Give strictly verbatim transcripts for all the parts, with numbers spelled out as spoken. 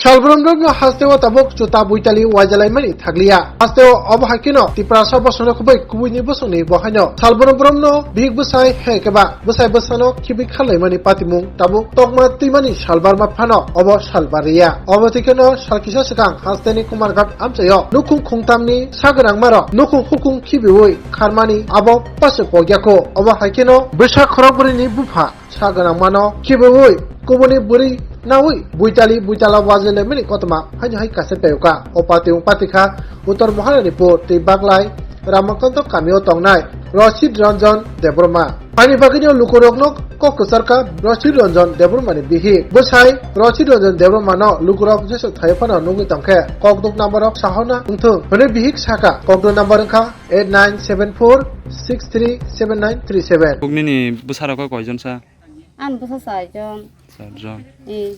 Salbrum brumno hasteo tabuk chuta buitali waijalaimani thakliya. Hasteo obo hai kheno Tiprasa bosongno khubui kubuini bosongni bo haino salbrum brumno bihik bwsai hai khe ba bwsai bwsano khibi kharlaimani patimung tabuk tokma twimani salbarma phano obo salbarliya. Obo twi kheno sal kisa swkang hasteni Kumarghat amchaio nukhung khungtamni sagwnangmarok nukhung hukung khibiui kharmani abo pasuk pokya kho. Obo hai kheno bwsa khorokbrwini bupha sa gwnangmano khibiui kubuni bwrwi naui buitali buitala wajilaimani kothoma haino hai kaisa payuka. O patiung patikha Uttor Maharanipur tei Baglai Ramakanto kamio tongnai Roshid Ranjan Debbarma. Haini bagwino lukurokno kok kwcharkha Roshid Ranjan Debbarmani bihik. Bwsai Roshid Ranjan Debbarmano lukurok jesuk thaio phano nugwi tongkhe kokduk numberrok sahorna wngthung hwnwi bihik sakha. Kokduk number wngkha eight nine seven four six three seven nine three seven. Nini bwsarok koi jon sa? Ani bwsa char jon. Char jon. Eh.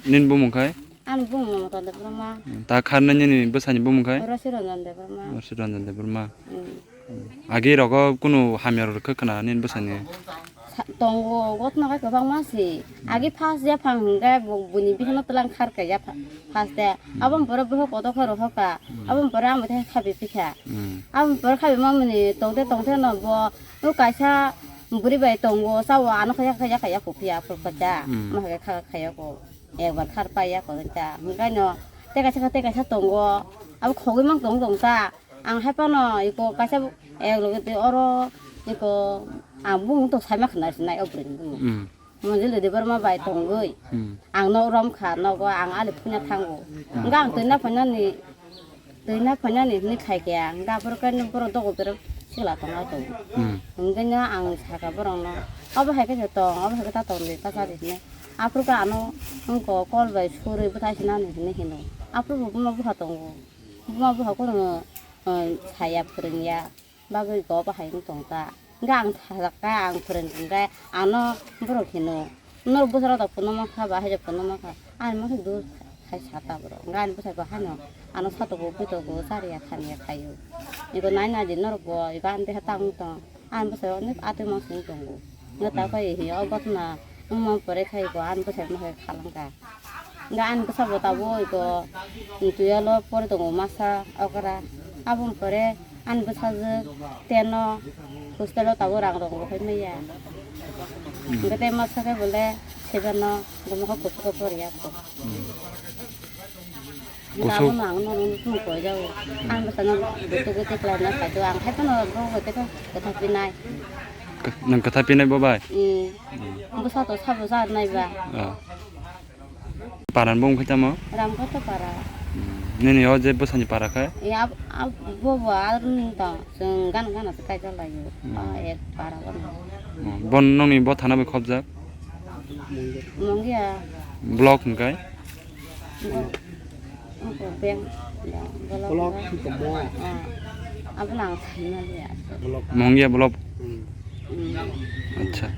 Nini bumung khai? Ani bumung Mamata Debbarma. Ta kharnai nini bwsani bumung khai? Rosi Ranjan Debbarma. Rosi Ranjan Debbarma. Hmm. Agi rogo kunu hamya rok khe khna nini bwsani? Sa-, tongo, gotno khai kwbangma si. Hmm. Agi first ya phang hwnkhe bo-, buni bihikno twlang khar kaiya pha-, first ya. Hmm. Aboni pore bohok kotor khe rohor ka. Hmm. Aboni pore amo thai khabi pikha. Hmm. Aboni pore khabi mamani tongte tongte no bo, o kaisa bwrwi bai tongo, chao ano khaya khaya khaya ko phiya phul khacha. Hmm. Mo hai kha khaya ko. Ekbar khar paiya ko ta. Hwnkhe no tei kaisa khe tei kaisa tongo. Abo khogwi mang tong tong ta. Ang hai phano iko kaisa ek loge tei oro iko ang bumung to saima khna sinai o bwrwi ni bumung. Hmm. Monjil Debbarma bai tongwi. Hmm. Ang no rom kha nogo ang ali phuna thango. Hmm. Hwnkhe ang twi na phainani Twi na phainani hinwi khai khe ang, hwnkhe aphuru khe borok dogo berok sikla tongna tongo. Hmm. Hwnkhe no ang sakha borokno, "Obo hai khe se tong, obo hai khe ta tong di, ta cha di," hinwi. Aphuru khe ano wngkha kol bai surwi bwthai sinani hinwi hino. Aphuru bo buma bupha tongo. Buma bupha khe no, eh, saya phwrwngya. Bagwi go bahai wng tong ta. Hwnkhe ang sajak kha, ang phrwngkha, ano borok hino, "Norok bwsarok da phunukma kha ba, hai phunukma kha?" Ani mokhe do khai sa ta borok. Hwnkhe ani bwsai bo haino ano satogo, pitogo, chariya, thaniya khaio. Ego nai nai di norok bo, ego ani beha ta wng tong. Ani bwsai onek atwi mangsi wng tongo. Hwnkhe ta khe hiyo o gotna wngma pore khai ego ani bwsai mokhe khalangkha. Hwnkhe ani bwsa bo tabuk iko twelve o pori tongo masa okra. Aboni pore ani bwsajwk ten o hostel o tabuk rang rok rohormaya. Hwnkhe tei masa khe bole seven o, hwnkhe mokhe kusugo poriya kho. Hwnkhe kusu- abono ang nono nukung koi jago. Ani bwsano butugo tei khlaina khaito ang hai phano bo bai khe kwtha pinai. Nwng kwtha pinai bo bai? Ee. Bwsa to sabo jar nai ba. Ah. Paran bung khai tamo? Ramkoto para. Hmm. Nini o je bwsani para khai? E, ab, ab, bo bo ar ni ta, chwng gana gana se kai jala yo. Hmm. A, ek para bo no. Hmm. Bon nongni bo thana bai khobjak? Mongia. Block hwnkhe? Bo, bo beng, beng, block. Block hwnkhe mo. Ah. Abo lang sai ma liya. Block. Mongia block. Hmm. Hmm. Acha.